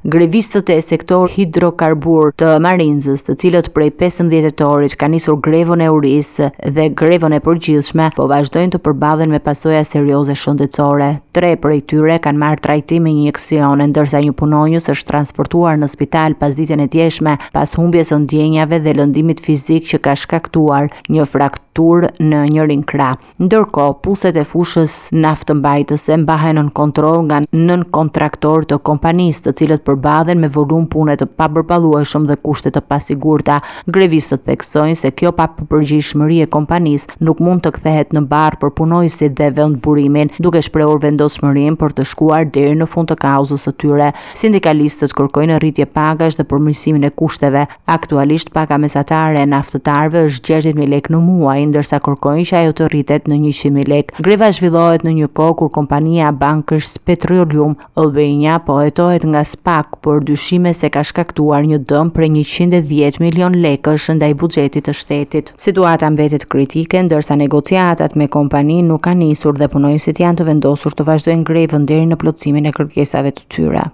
Grevistët e sektorit hidrokarbur të Marinzës, të cilët prej 15 tetorit kanë nisur grevën e urisë dhe grevën e përgjithshme, po vazhdojnë të përballen me pasoja serioze shëndetësore. Tre prej tyre kanë marrë trajtim me injeksione, ndërsa një punonjës është transportuar në spital pasditen e djeshme pas humbjes së ndjenjave dhe lëndimit fizik që ka shkaktuar një frakturë në njërin krah. Ndërkohë, puset e fushës naftëmbajtëse mbahen nën kontroll nga nënkontraktorë të kompanisë, të cilët përballen me volum pune të papërballueshëm dhe kushte të pasigurta. Grevistët theksojnë se kjo papërgjegjshmëri e kompanisë nuk mund të kthehet në barrë për punonjësit dhe vendburimin, duke shprehur vendosmërinë për të shkuar deri në fund të kauzës së tyre. Sindikalistët kërkojnë rritje pagash dhe përmirësimin e kushteve. Aktualisht paga mesatare e naftëtarëve është 60.000 lekë në muaj, ndërsa kërkojnë që ajo të rritet në 100.000 lekë. Greva zhvillohet në një kohë kur kompania Bankers Petroleum Albania po hetohet nga SPAK për dyshime se ka shkaktuar një dëm prej 110 milion lekësh ndaj buxhetit të shtetit. Situata mbetet kritike, ndërsa negociatat me kompaninë nuk kanë nisur dhe punonjësit janë të vendosur të vazhdojnë grevën deri në plotësimin e kërkesave të tyre.